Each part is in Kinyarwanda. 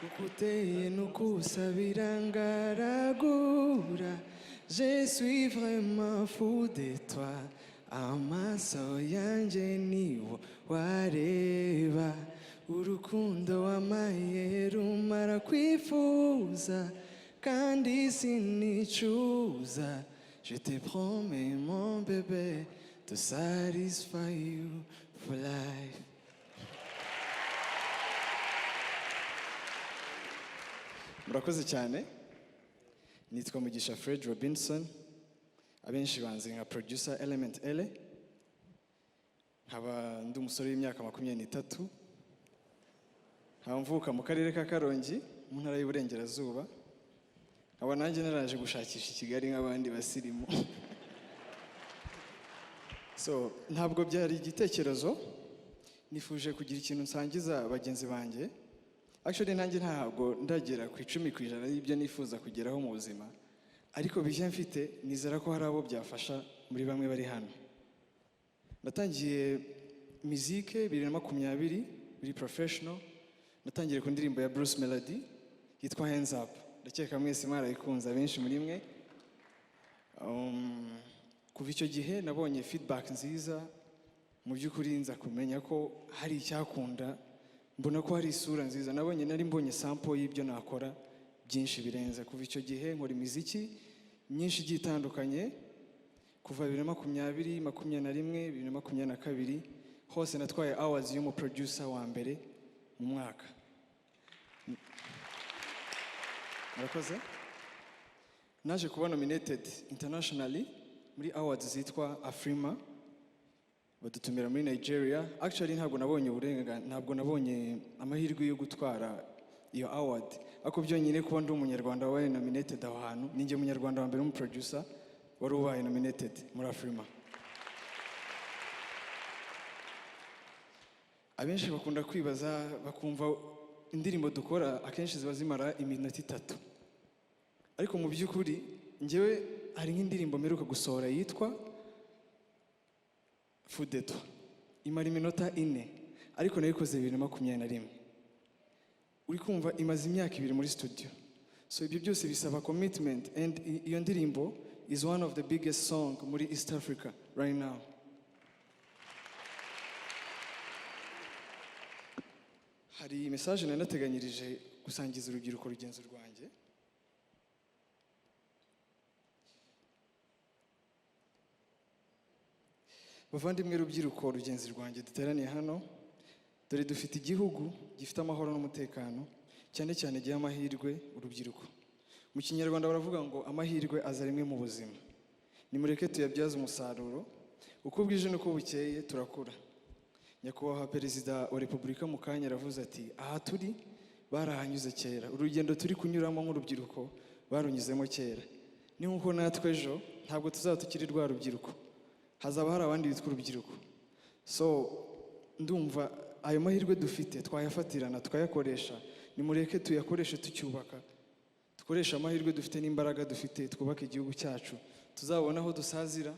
Uko uteye nukusabira ngaragura. Je suis vraiment fou de toi. Amaso yanjye niwo wareba. Urukundo wamaye rumara kwifuza, kandi sinicuza. Je te promets, mon bébé, to satisfy you for life. Murakoze cyane. Nitwa Mugisha Fred Robinson, abenshi banzi nka producer Element Eleeeh. Nkaba ndi umusore w'imyaka 23, nkaba mvuka mu karere ka Karongi, mu ntara y'Iburengerazuba. Nkaba nanjye naraje gushakisha i Kigali nk'abandi basirimu. So ntabwo byari igitekerezo, nifuje kugira ikintu nsangiza bagenzi banjye. Actually, nanjye ntabwo ndagera ku 10% y'ibyo nifuza kugeraho mu buzima, ariko bishya mfite nizera ko hari abo byafasha muri bamwe bari hano. Natangiye mizike 2020 biri professional. Natangiye ku ndirimbo ya Bruce Melody yitwa Hands Up. Ndakeka mwese mwarayikunze, abenshi muri mwe. Kuva icyo gihe nabonye feedback nziza. Mu by'ukuri nza kumenya ko hari icyakunda, mbona ko hari isura nziza nabonye, nari mbonye sample y'ibyo nakora byinshi birenze. Kuva icyo gihe nkora imiziki myinshi igiye itandukanye. Kuva 2020, 21, 2022, hose natwaye awards y'umuproducer wa mbere mu mwaka. Murakoze. Naje kuba nominated internationally muri awards zitwa Afrima, badutumira muri Nigeria. Actually, ntabwo nabonye uburenganzira, ntabwo nabonye amahirwe yo gutwara iyo award, ariko byonyine kuba ndi umunyarwanda wabaye nominated aho hantu, ninjye munyarwanda wa mbere w'umuproducer wari ubaye nominated muri Afrima. Abenshi bakunda kwibaza, bakumva indirimbo dukora akenshi ziba zimara iminota 3, ariko mu by'ukuri njyewe hari nk'indirimbo mperuka gusohora yitwa Fudeto, imara iminota 4, ariko nayikoze 2021. Uri kumva, imaze imyaka 2 muri studio. So ibyo byose bisaba commitment, and iyo ndirimbo is one of the biggest song muri East Africa right now. Hari message nari nateganyirije gusangiza urubyiruko rugenzi rwanjye. Bavandimwe, rubyiruko rugenzi rwanjye duteraniye hano, dore dufite igihugu gifite amahoro n'umutekano, cyane cyane giha amahirwe urubyiruko. Mu Kinyarwanda baravuga ngo amahirwe aza rimwe mu buzima. Nimureke tuyabyaze umusaruro. Uko bwije n'uko bukeye turakura. Nyakubahwa Perezida wa Repubulika mu kanya aravuze ati: "Aha turi barahanyuze kera." Urugendo turi kunyuramo nk'urubyiruko barunyuzemo kera. Ni nk'uko natwe ejo ntabwo tuzaba tukiri rwa rubyiruko, hazaba hari abandi bitwa urubyiruko. So ndumva ayo mahirwe dufite twayafatirana, tukayakoresha. Nimureke tuyakoreshe tucyubaka, dukoreshe amahirwe dufite n'imbaraga dufite, twubake igihugu cyacu, tuzabona aho dusazira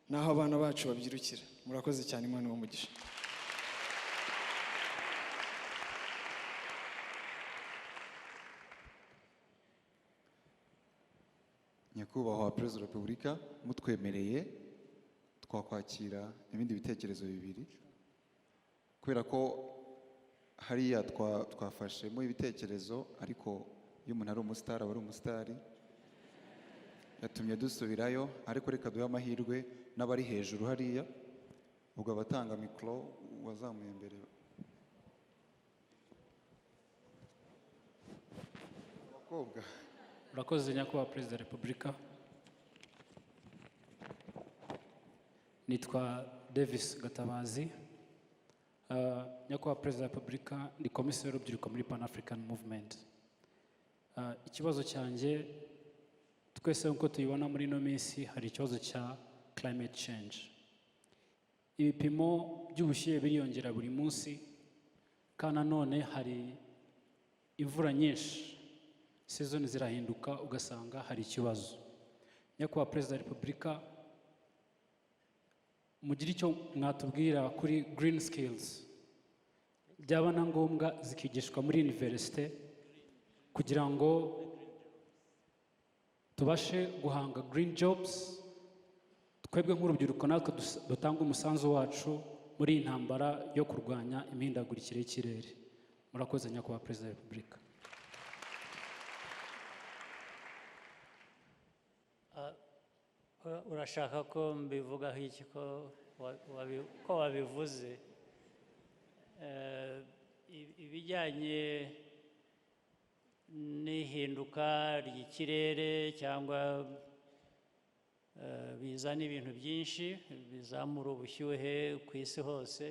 n'aho abana bacu babyirukira. Murakoze cyane. Imana ibahe umugisha. Nyakubahwa Perezida wa Repubulika, mutwemereye twakwakira ibindi bitekerezo bibiri, kubera ko hariya twafashemo ibitekerezo, ariko iyo umuntu ari umusitari aba ari umusitari, yatumye dusubirayo. Ariko reka duhe amahirwe n'abari hejuru hariya. Ubwo abatanga mikoro wazamuye mbere, abakobwa. Urakoze, Nyakubahwa Perezida wa Repubulika. Nitwa Davis Gatabazi. Nyakubahwa Perezida wa Repubulika, ndi komisiyo y'urubyiruko muri Pan African Movement. Ikibazo cyanjye, twese nk'uko tubibona muri ino minsi hari ikibazo cya climate change. Ibipimo by'ubushyuhe biriyongera buri munsi, kandi nanone hari imvura nyinshi, season zirahinduka, ugasanga hari ikibazo. Nyakubahwa Perezida wa Repubulika, mugire icyo mwatubwira kuri green skills, byaba na ngombwa zikigishwa muri université. Kugira ngo tubashe guhanga green jobs, twebwe nk'urubyiruko natwe dutange umusanzu wacu muri iyi ntambara yo kurwanya imihindagurikire y'ikirere. Murakoze, Nyakubahwa Perezida wa Repubulika. Urashaka ko mbivugaho iki, ko wabivuze? Ibijyanye n'ihinduka ry'ikirere cyangwa bizana ibintu byinshi bizamura ubushyuhe ku isi hose,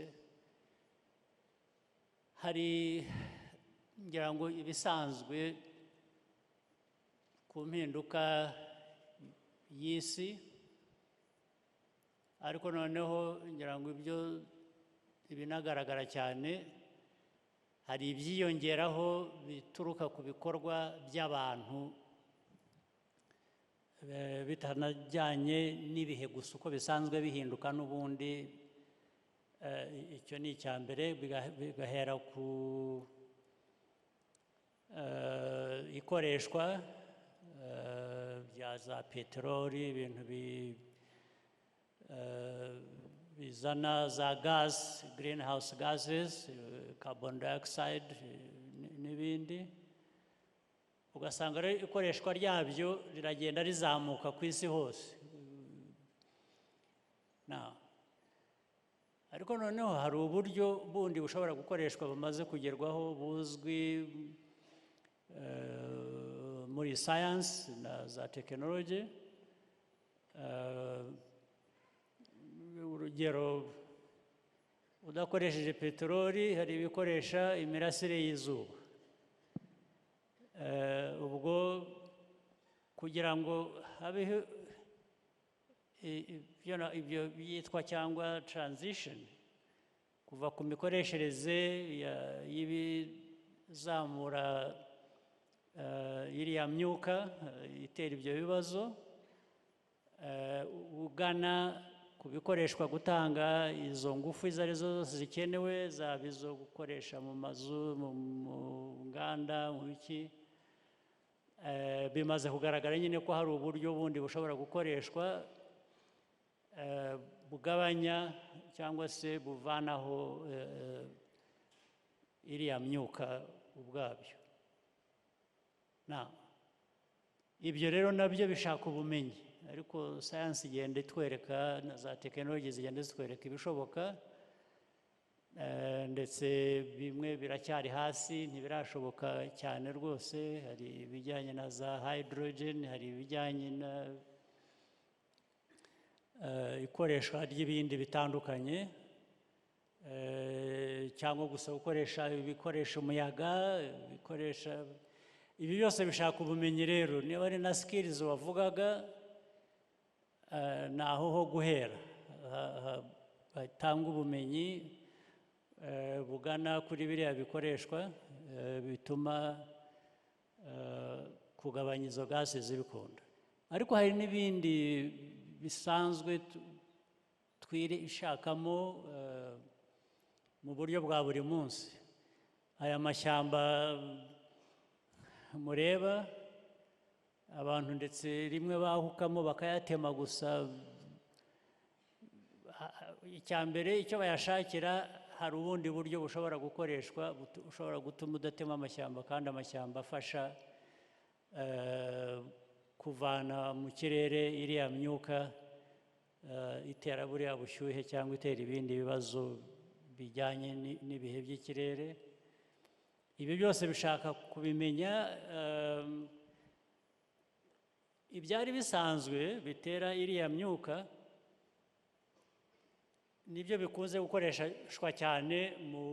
hari ngira ngo ibisanzwe ku mpinduka y'isi, ariko noneho ngira ngo ibyo ibinagaragara cyane, hari ibyiyongeraho bituruka ku bikorwa by'abantu bitanajyanye n'ibihe gusa uko bisanzwe bihinduka n'ubundi. Icyo ni icya mbere, bigahera ku ikoreshwa bya za peteroli, ibintu bizana za gas, greenhouse gases, carbon dioxide n'ibindi, ugasanga rero ikoreshwa ryabyo riragenda rizamuka ku isi hose. Now, ariko noneho hari uburyo bundi bushobora gukoreshwa bumaze kugerwaho, buzwi muri science na za tekinoloji. Urugero, udakoresheje peteroli, hari ibikoresha imirasire y'izuba. Ubwo kugira ngo habeho ibyo byitwa cyangwa transition kuva ku mikoreshereze y'ibizamura iriya myuka itera ibyo bibazo, ugana ku bikoreshwa gutanga izo ngufu izo ari zo zose zikenewe, zaba izo gukoresha mu mazu, mu nganda, mu biki. Bimaze kugaragara nyine ko hari uburyo bundi bushobora gukoreshwa bugabanya cyangwa se buvanaho iriya myuka ubwabyo. Ibyo rero nabyo bishaka ubumenyi, ariko sayansi igenda itwereka na za tekinoloji zigenda zitwereka ibishoboka, ndetse bimwe biracyari hasi, ntibirashoboka cyane rwose. Hari ibijyanye na za hydrogen, hari ibijyanye na ikoreshwa ry'ibindi bitandukanye, cyangwa gusa gukoresha ibikoresha umuyaga, ibikoresha ibi byose bishaka ubumenyi. Rero niba ari na skills wavugaga, ni aho ho guhera hatanga ubumenyi bugana kuri biriya bikoreshwa bituma kugabanya izo gases zibikunda. Ariko hari n'ibindi bisanzwe twishakamo mu buryo bwa buri munsi. Aya mashyamba mureba, abantu ndetse rimwe bahukamo bakayatema gusa. Icya mbere icyo bayashakira, hari ubundi buryo bushobora gukoreshwa bushobora gutuma udatema amashyamba, kandi amashyamba afasha kuvana mu kirere iriya myuka itera buriya bushyuhe cyangwa itera ibindi bibazo bijyanye n'ibihe by'ikirere. Ibi byose bishaka kubimenya. Ibyari bisanzwe bitera iriya myuka nibyo bikunze gukoreshwa cyane mu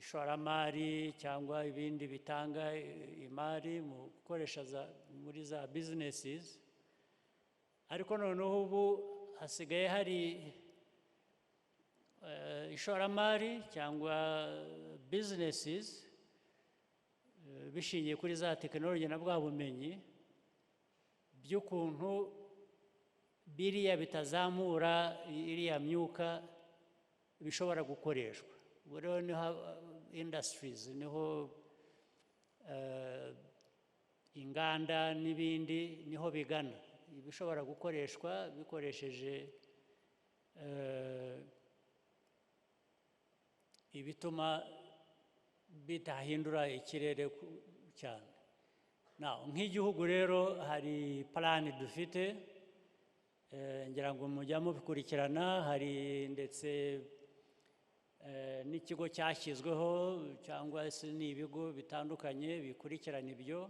ishoramari cyangwa ibindi bitanga imari, mu gukoresha muri za businesses. Ariko noneho ubu hasigaye hari ishoramari cyangwa businesses bishingiye kuri za tekinoloji na bwa bumenyi by'ukuntu biriya bitazamura iriya myuka bishobora gukoreshwa. Ubu rero niho industries, niho inganda n'ibindi, niho bigana, ibishobora gukoreshwa bikoresheje ibituma bidahindura ikirere cyane. Now, nk'igihugu rero hari plan dufite, ngira ngo mujya mubikurikirana. Hari ndetse n'ikigo cyashyizweho, cyangwa se ni ibigo bitandukanye bikurikirana ibyo,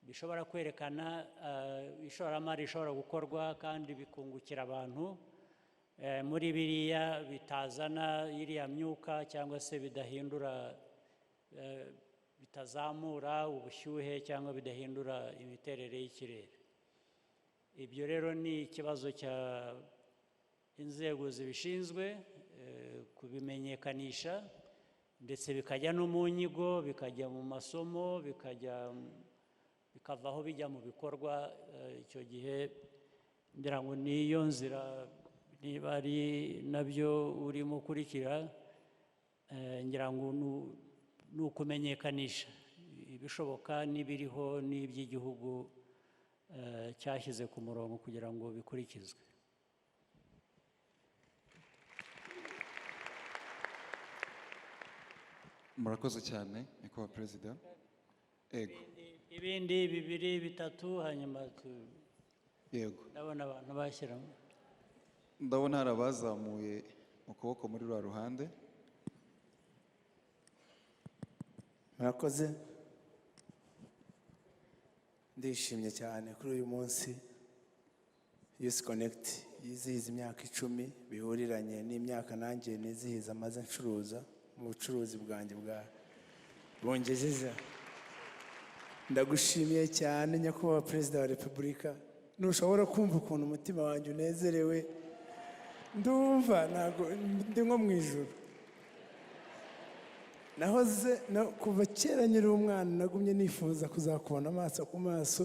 bishobora kwerekana ishoramari rishobora gukorwa kandi bikungukira abantu muri biriya bitazana iriya myuka, cyangwa se bidahindura, bitazamura ubushyuhe, cyangwa bidahindura imiterere y'ikirere. Ibyo rero ni ikibazo cya inzego zibishinzwe kubimenyekanisha, ndetse bikajya no mu nyigo, bikajya mu masomo, bikavaho bijya mu bikorwa. Icyo gihe ngira ngo niyo nzira, niba ari nabyo urimo ukurikira, ngira ngo ni ukumenyekanisha ibishoboka n'ibiriho n'iby'igihugu cyashyize ku murongo kugira ngo bikurikizwe. Murakoze cyane, Nyakubahwa Perezida. Ego. Ibindi bibiri, bitatu, hanyuma Yego. Ndabona abantu bashyiramo. Ndabona hari abazamuye ukuboko muri ruriya ruhande. Murakoze, ndishimye cyane kuri uyu munsi Youth Connect yizihiza imyaka 10, bihuriranye n'imyaka nanjye nizihiza maze ncuruza mu bucuruzi bwanjye bwa bungejeje. Ndagushimiye cyane, Nyakubahwa Perezida wa Repubulika. Ntushobora kumva ukuntu umutima wanjye unezerewe, ndumva ntabwo ndi nko mu ijuru. Nahoze kuva kera nkiri umwana nagumye nifuza kuzakubona amaso ku maso.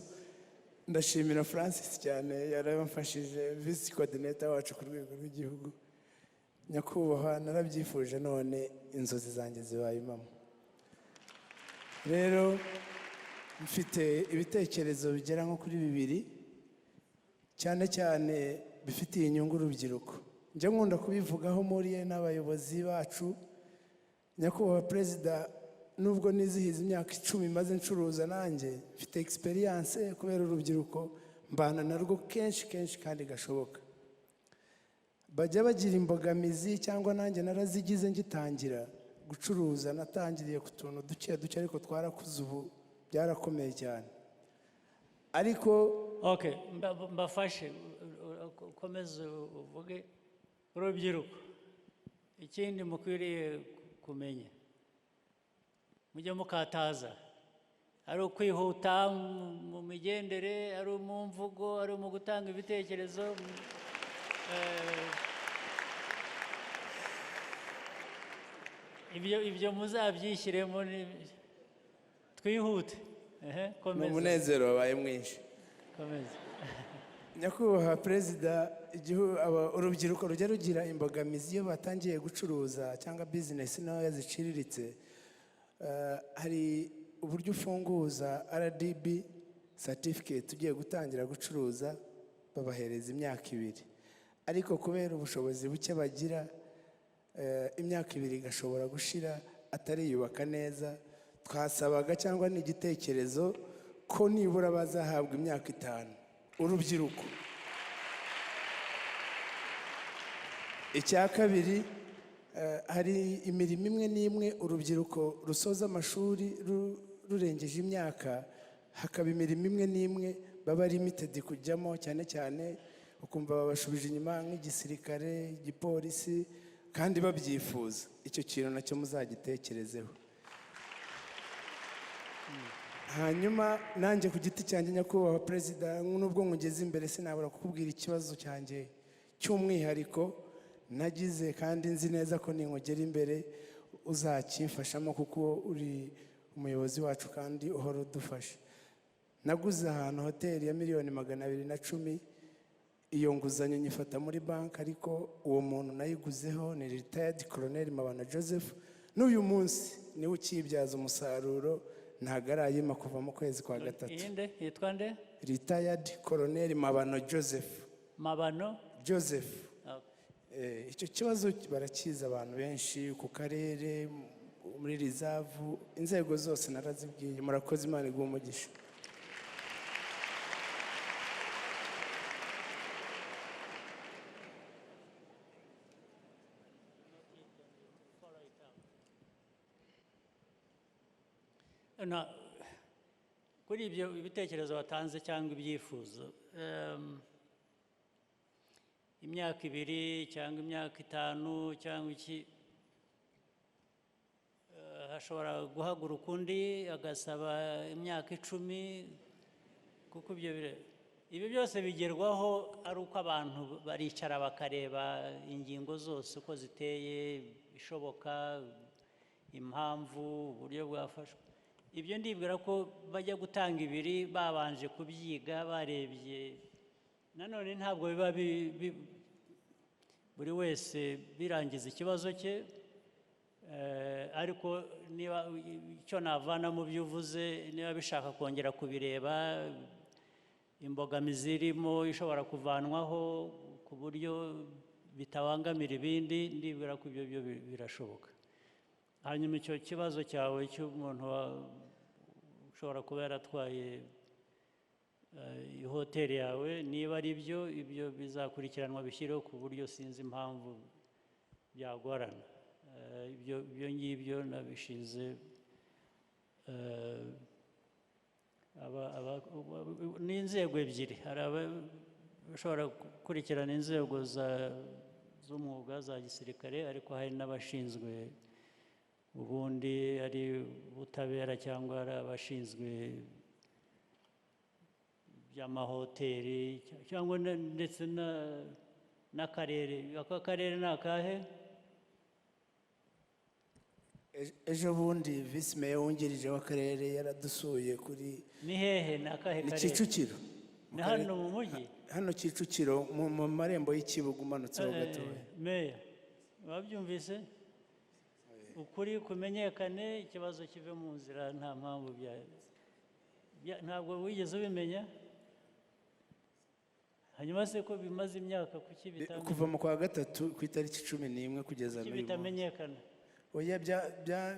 Ndashimira Francis cyane, yarabamfashije, visi coordinator wacu ku rwego rw'igihugu. Nyakubahwa, narabyifuje none inzozi zanjye zibaye impamo. Rero mfite ibitekerezo bigera nko kuri bibiri, cyane cyane bifitiye inyungu urubyiruko. Njya nkunda kubivugaho muri n'abayobozi bacu. Nyakubahwa Perezida, nubwo nizihiza imyaka 10 maze ncuruza, nanjye mfite experience kubera urubyiruko mbana narwo kenshi kenshi kandi gashoboka. Bajya bagira imbogamizi, cyangwa nanjye narazigize ngitangira gucuruza. Natangiriye ku tuntu duke duke, ariko twarakuze, ubu byarakomeye cyane, ariko Okay, mbafashe, ukomeze uvuge. Urubyiruko, ikindi mukwiriye kumenya, mujye mukataza, ari ukwihuta mu migendere, ari mu mvugo, ari mu gutanga ibitekerezo. Ibyo muzabyishyiremo, twihute. Ehe, Ni komeza. umunezero wabaye mwinshi. Komeza. Nyakubahwa Perezida, urubyiruko rujya rugira imbogamizi iyo batangiye gucuruza cyangwa bizinesi ntoya ziciriritse. Hari uburyo ufunguza RDB certificate ugiye gutangira gucuruza, babahereza imyaka 2, ariko kubera ubushobozi buke bagira, imyaka 2 igashobora gushira atariyubaka neza. Twasabaga, cyangwa ni igitekerezo, ko nibura bazahabwa imyaka 5 urubyiruko. Icya kabiri, hari imirimo imwe n'imwe urubyiruko rusoza amashuri rurengeje imyaka, hakaba imirimo imwe n'imwe baba limited kujyamo, cyane cyane ukumva babashubije inyuma nk'igisirikare, igipolisi, kandi babyifuza. Icyo kintu nacyo muzagitekerezeho. Hanyuma nanjye ku giti cyanjye, Nyakubahwa Perezida, nubwo nkugeze imbere sinabura kukubwira ikibazo cyanjye cy'umwihariko nagize, kandi nzi neza ko ninkugera imbere uzakimfashamo, kuko uri umuyobozi wacu kandi uhora udufasha. Naguze ahantu hoteli ya miliyoni 210. Iyo nguzanyo nyifata muri banki, ariko uwo muntu nayiguzeho ni retired Colonel Mabano Joseph. N'uyu munsi niwe ukiyibyaza umusaruro, ntabwo arayima kuva mu kwezi kwa gatatu. Iyinde yitwa nde? Retired Colonel Mabano Joseph. Mabano? Joseph. Okay. Icyo kibazo barakizi abantu benshi ku karere, muri reserve, inzego zose narazibwiye. Murakoze, Imana iguhe umugisha. Kuri ibyo ibitekerezo watanze cyangwa ibyifuzo, imyaka 2 cyangwa imyaka 5 cyangwa iki, hashobora guhaguruka undi agasaba imyaka 10, kuko ibyo byose bigerwaho ari uko abantu baricara bakareba ingingo zose uko ziteye, ishoboka, impamvu, uburyo bwafashwe. Ibyo ndibwira ko bajya gutanga 2 babanje kubyiga, barebye. Nanone ntabwo biba buri wese birangiza ikibazo cye, ariko niba icyo navana mu byo uvuze, niba bishaka kongera kubireba, imbogamizi irimo ishobora kuvanwaho ku buryo bitabangamira ibindi, ndibwira ko ibyo byo birashoboka. Hanyuma icyo kibazo cyawe cy'umuntu ushobora kuba yaratwaye ihoteli yawe, niba ari byo, ibyo bizakurikiranwa bishyireho ku buryo sinzi impamvu byagorana. Ibyo ngibyo nabishinze, ni inzego ebyiri. Hari abashobora gukurikirana inzego z'umwuga za gisirikare, ariko hari n'abashinzwe ubundi ari ubutabera cyangwa ari abashinzwe by'amahoteli cyangwa ndetse n'akarere. Aka karere ni akahe? Ejo bundi visi meya wungirije w'akarere yaradusuye kuri Ni hehe? Ni akahe Ni karere? Kicukiro. Ni hano mu mujyi? Hano Kicukiro, mu marembo y'ikibuga umanutseho gatoya. Meya, wabyumvise? Ukuri kumenyekane, ikibazo kive mu nzira, nta mpamvu ntabwo wigeze ubimenya. Hanyuma se ko bimaze imyaka, kuki Kuva mu kwa gatatu ku itariki 11 kugeza kuki n'uyu munsi. bitamenyekana? Oya,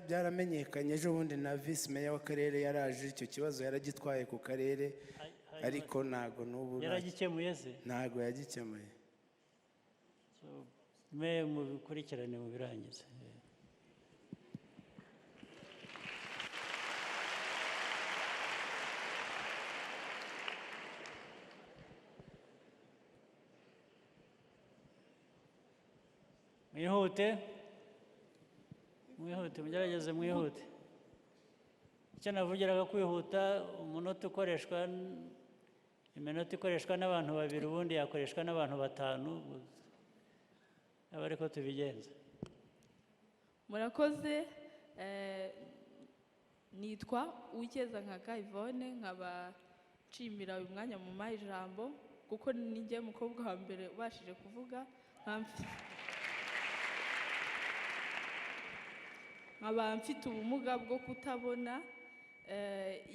byaramenyekanye ejo bundi na visi meya w'akarere yaraje, icyo kibazo yaragitwaye ku karere, ariko ntago n'ubu Yaragikemuye se? Ntago yagikemuye. So, meya, mubikurikirane mubirangize. Mwihute, mwihute, mugerageze mwihute. Icyo navugiraga kwihuta, umunota ukoreshwa iminota ikoreshwa n'abantu babiri, ubundi yakoreshwa n'abantu 5, aba ariko tubigenza. Murakoze. Nitwa Uwicyeza Nkaka Yvonne, nkaba nshimira uyu mwanya mu mayi ijambo, kuko ninjye mukobwa wa mbere ubashije kuvuga. Nkaba mfite ubumuga bwo kutabona.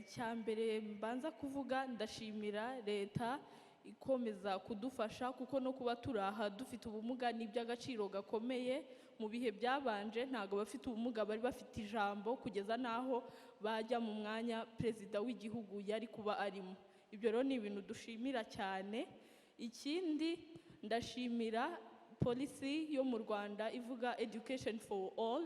Icya mbere mbanza kuvuga, ndashimira leta ikomeza kudufasha, kuko no kuba turi aha dufite ubumuga ni iby'agaciro gakomeye. Mu bihe byabanje ntabwo abafite ubumuga bari bafite ijambo kugeza n'aho bajya mu mwanya perezida w'igihugu yari kuba arimo. Ibyo rero ni ibintu dushimira cyane. Ikindi, ndashimira polisi yo mu Rwanda ivuga education for all,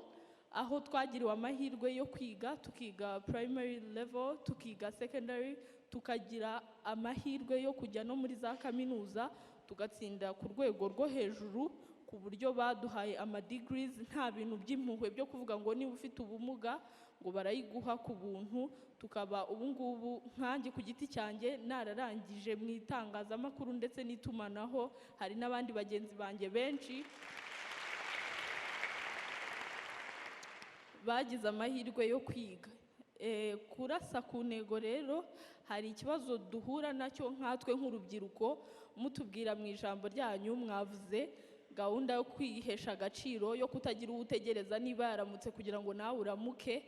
aho twagiriwe amahirwe yo kwiga, tukiga primary level, tukiga secondary, tukagira amahirwe yo kujya no muri za kaminuza, tugatsinda ku rwego rwo hejuru, ku buryo baduhaye ama degrees. Nta bintu by'impuhwe byo kuvuga ngo niba ufite ubumuga ngo barayiguha ku buntu. Tukaba ubu ngubu nkanjye ku giti cyanjye nararangije mu itangazamakuru ndetse n'itumanaho, hari n'abandi bagenzi banjye benshi bagize amahirwe yo kwiga. Kurasa ku ntego rero, hari ikibazo duhura nacyo nkatwe nk'urubyiruko. Mutubwira mu ijambo ryanyu, mwavuze gahunda yo kwihesha agaciro, yo kutagira uwo utegereza niba yaramutse kugira ngo nawe uramuke.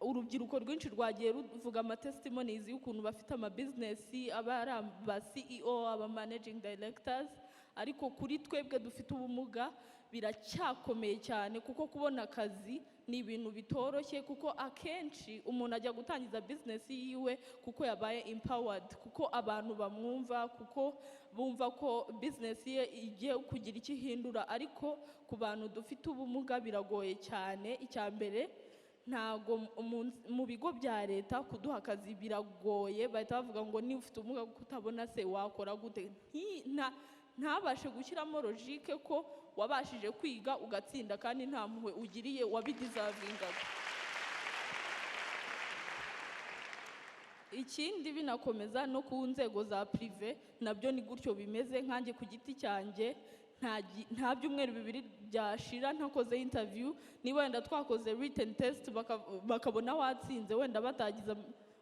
Urubyiruko rwinshi rwagiye ruvuga amatestimonies y'ukuntu bafite amabizinesi, aba ari aba CEO, aba managing directors, ariko kuri twebwe dufite ubumuga biracyakomeye cyane, kuko kubona akazi ni ibintu bitoroshye, kuko akenshi umuntu ajya gutangiza bizinesi yiwe kuko yabaye empowered, kuko abantu bamwumva, kuko bumva ko bizinesi ye igiye kugira icyo ihindura. Ariko ku bantu dufite ubumuga biragoye cyane. Icya mbere, ntago mu bigo bya leta kuduha akazi biragoye. Bahita bavuga ngo niba ufite ubumuga bwo kutabona se wakora gute? Ntabashe gushyiramo logique ko wabashije kwiga ugatsinda kandi nta mpuhwe ugiriye wabideservingaga. Ikindi, binakomeza no ku nzego za privé, nabyo ni gutyo bimeze. Nkanjye ku giti cyanjye, nta byumweru 2 byashira ntakoze interview. Niba wenda twakoze written test, bakabona watsinze, wenda batagize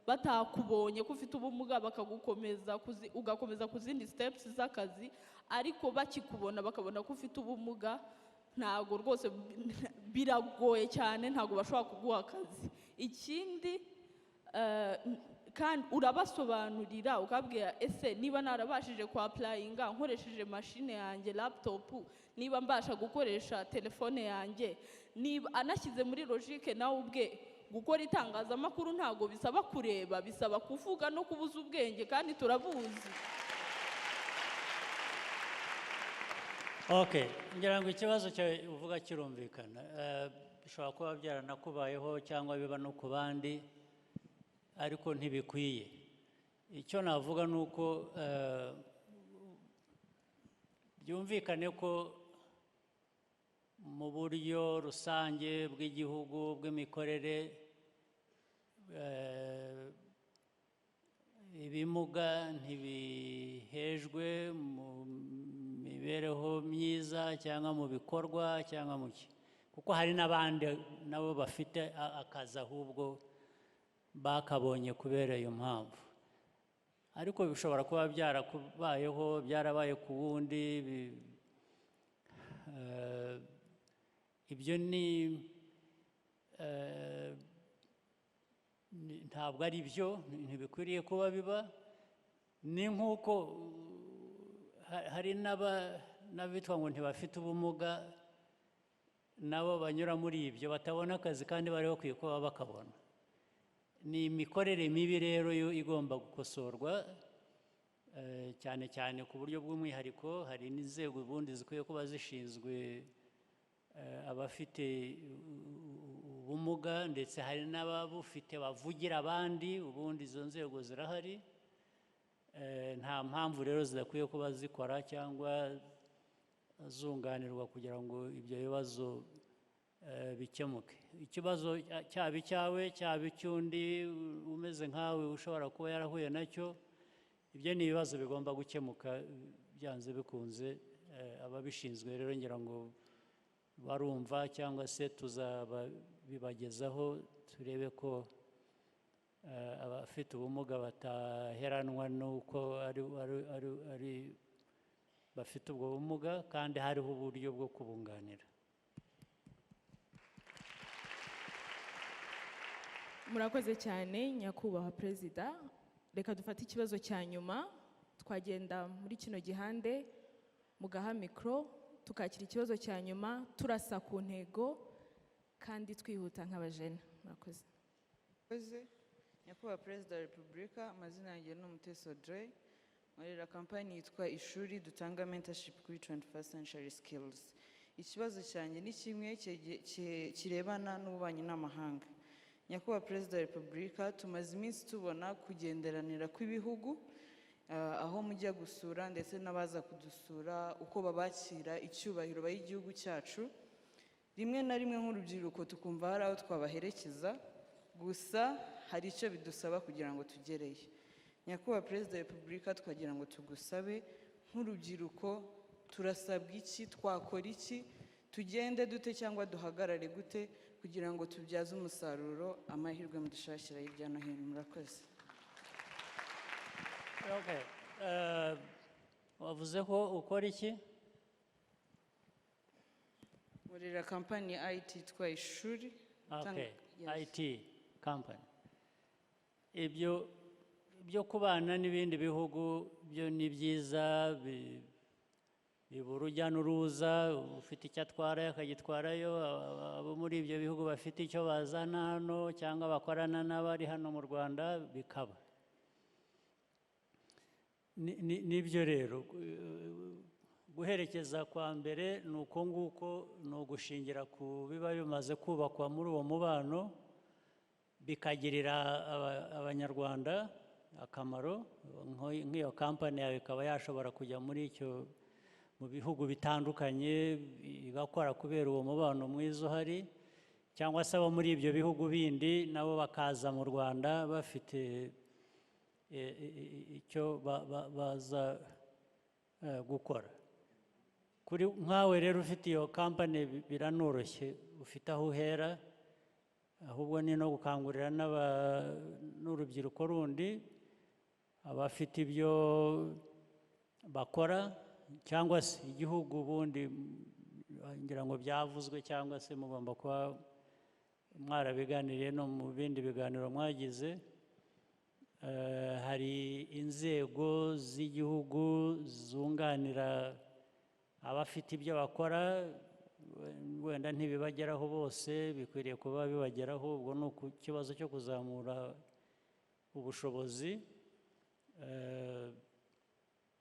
batakubonye ko ufite ubumuga, bakagukomeza ugakomeza ku zindi steps z'akazi, ariko bakikubona bakabona ko ufite ubumuga, ntago rwose, biragoye cyane, ntago bashobora kuguha akazi. Ikindi, kandi urabasobanurira ukabwira: ese niba narabashije kwa applyinga nkoresheje mashine yanjye, laptop, niba mbasha gukoresha telefone yanjye, niba anashyize muri logique nawe ubwe, gukora itangazamakuru ntabwo bisaba kureba, bisaba kuvuga no kubuza ubwenge, kandi turabuzi. Okay, ngira ngo ikibazo cyawe uvuga kirumvikana. Bishobora kuba byaranakubayeho cyangwa biba no ku bandi, ariko ntibikwiye. Icyo navuga ni uko byumvikane ko mu buryo rusange bw'igihugu, bw'imikorere, ibimuga ntibihejwe mu mibereho myiza cyangwa mu bikorwa cyangwa mu ki, kuko hari n'abandi nabo bafite akazi ahubwo bakabonye kubera iyo mpamvu. Ariko bishobora kuba byarakubayeho, byarabaye ku wundi. Ibyo ni ntabwo ari byo, ntibikwiriye kuba biba. Ni nk'uko hari n'abitwa ngo ntibafite ubumuga, nabo banyura muri ibyo, batabona akazi kandi bari bakwiye kuba bakabona. Ni imikorere mibi rero yo igomba gukosorwa, cyane cyane ku buryo bw'umwihariko. Hari n'inzego ubundi zikwiye kuba zishinzwe abafite ubumuga, ndetse hari n'ababufite bavugira abandi. Ubundi izo nzego zirahari. Nta mpamvu rero zidakwiye kuba zikora cyangwa zunganirwa kugira ngo ibyo bibazo bikemuke. Ikibazo cyaba icyawe, cyaba icy'undi umeze nkawe ushobora kuba yarahuye nacyo, ibyo ni ibibazo bigomba gukemuka byanze bikunze. Ababishinzwe rero ngira ngo barumva, cyangwa se tuzabibagezaho, turebe ko abafite ubumuga bataheranwa n'uko ari bafite ubwo bumuga, kandi hariho uburyo bwo kubunganira. Murakoze cyane, nyakubahwa Perezida. Reka dufate ikibazo cya nyuma. Twagenda muri kino gihande, mugaha mikoro, tukakira ikibazo cya nyuma, turasa ku ntego kandi twihuta nk'abajene. Murakoze. Murakoze, nyakubahwa Perezida wa Repubulika. Amazina yanjye ni Umutesi Audrey, nkorera kampani yitwa Ishuri, dutanga mentorship kuri 21st century skills. Ikibazo cyanjye ni kimwe kirebana n'ububanyi n'amahanga. Nyakubahwa Perezida wa Repubulika, tumaze iminsi tubona kugenderanira kw'ibihugu, aho mujya gusura ndetse n'abaza kudusura, uko babakira, icyubahiro baha igihugu cyacu. Rimwe na rimwe nk'urubyiruko tukumva hari aho twabaherekeza, gusa hari icyo bidusaba kugira ngo tugereyo. Nyakubahwa Perezida wa Repubulika, twagira ngo tugusabe, nk'urubyiruko turasabwa iki, twakora iki? Tugende dute cyangwa duhagarare gute kugira ngo tubyaze umusaruro amahirwe mudushakira hirya no hino? Murakoze. Okay. Wavuze ko ukora iki? Nkorera kampani ya IT yitwa Ishuri. Okay. Yes. IT company. Ibyo byo kubana n'ibindi bihugu byo ni byiza, biba urujya n'uruza, ufite icyo atwara akagitwarayo, abo muri ibyo bihugu bafite icyo bazana hano cyangwa bakorana n'abari hano mu Rwanda, bikaba nibyo rero. Guherekeza kwa mbere ni uko nguko, ni ugushingira ku biba bimaze kubakwa muri uwo mubano, bikagirira Abanyarwanda akamaro, nk'iyo kampani yawe ikaba yashobora kujya muri icyo mu bihugu bitandukanye igakora kubera uwo mubano mwiza uhari, cyangwa se abo muri ibyo bihugu bindi nabo bakaza mu Rwanda bafite icyo baza gukora. Kuri nkawe rero ufite iyo kampani, biranoroshye, ufite aho uhera. Ahubwo ni no gukangurira n'urubyiruko rundi, abafite ibyo bakora cyangwa se igihugu ubundi, ngira ngo byavuzwe cyangwa se mugomba kuba mwarabiganiriye no mu bindi biganiro mwagize. Hari inzego z'igihugu zunganira abafite ibyo bakora, wenda ntibibageraho bose, bikwiriye kuba bibageraho. Ubwo ni ikibazo cyo kuzamura ubushobozi.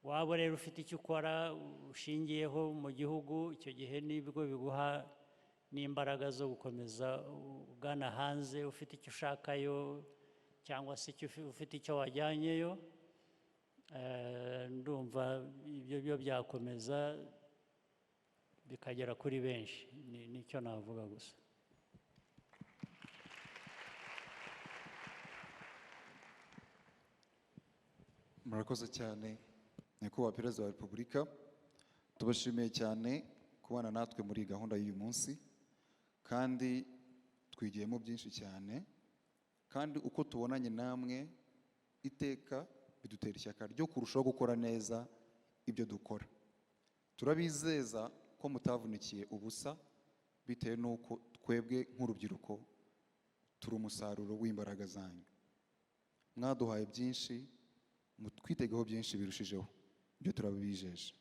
Waba rero ufite icyo ukora ushingiyeho mu gihugu, icyo gihe nibwo biguha n'imbaraga zo gukomeza ugana hanze, ufite icyo ushakayo cyangwa se ufite icyo wajyanyeyo. Ndumva ibyo byo byakomeza bikagera kuri benshi. Nicyo navuga gusa. Murakoze cyane, Nyakubahwa Perezida wa Repubulika. Tubashimiye cyane kubana natwe muri iyi gahunda y'uyu munsi, kandi twigiyemo byinshi cyane, kandi uko tubonanye namwe iteka bidutera ishyaka ryo kurushaho gukora neza ibyo dukora. Turabizeza ko mutavunikiye ubusa, bitewe n'uko twebwe nk'urubyiruko turi umusaruro w'imbaraga zanyu. Mwaduhaye byinshi, mutwitegeho byinshi birushijeho, ibyo turabibijeje.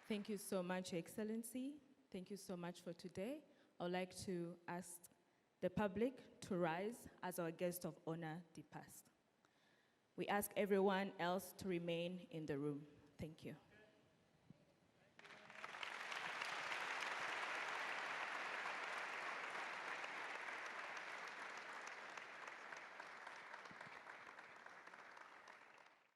Thank you so much, Your Excellency. Thank you so much for today. I would like to ask the public to rise as our guest of honor departs. We ask everyone else to remain in the room. Thank you.